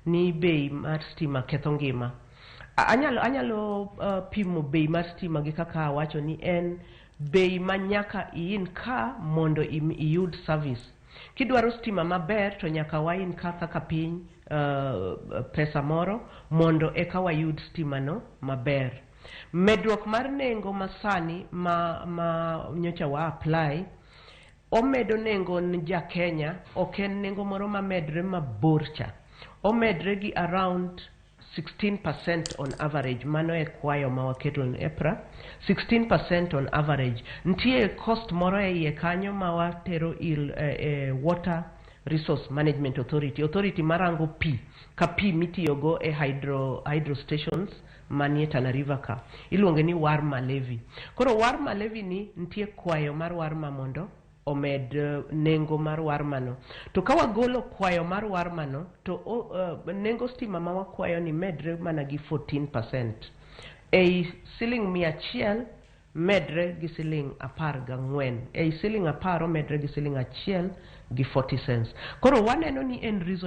Ni bei mar stima ketho ngima. Anyalo pimo bei mar stima gi kaka awacho ni en bei ma nyaka i ka mondo iyud service. Kidwaro stima maber to nyaka wa incur kaka piny pesa moro mondo eka wayud stima no maber. Medruok mar nengo masani ma nyocha wa apply omedo nengo ne ja Kenya, ok en nengo moro mamedre mabor cha. Omedre gi around 16% on average. Mano e kwayo ma waketo ne EPRA, 16% on average. Nitie cost moro e iye kanyo ma watero il Water Resource Management Authority, authority marango pi ka pi mitiyogo e hydro stations manie Tana River ka, iluonge ni Warma levy. Koro Warma levy ni nitie kwayo mar Warma mondo omed nengo mar Warma no. To ka wagolo kwayo mar Warma no to nengo stima ma wakwayo ni medre mana gi 14%. Ei siling 100 medre gi siling 14. Ei siling 10 omedre gi siling 1 gi 40 cents. Koro waneno ni en reason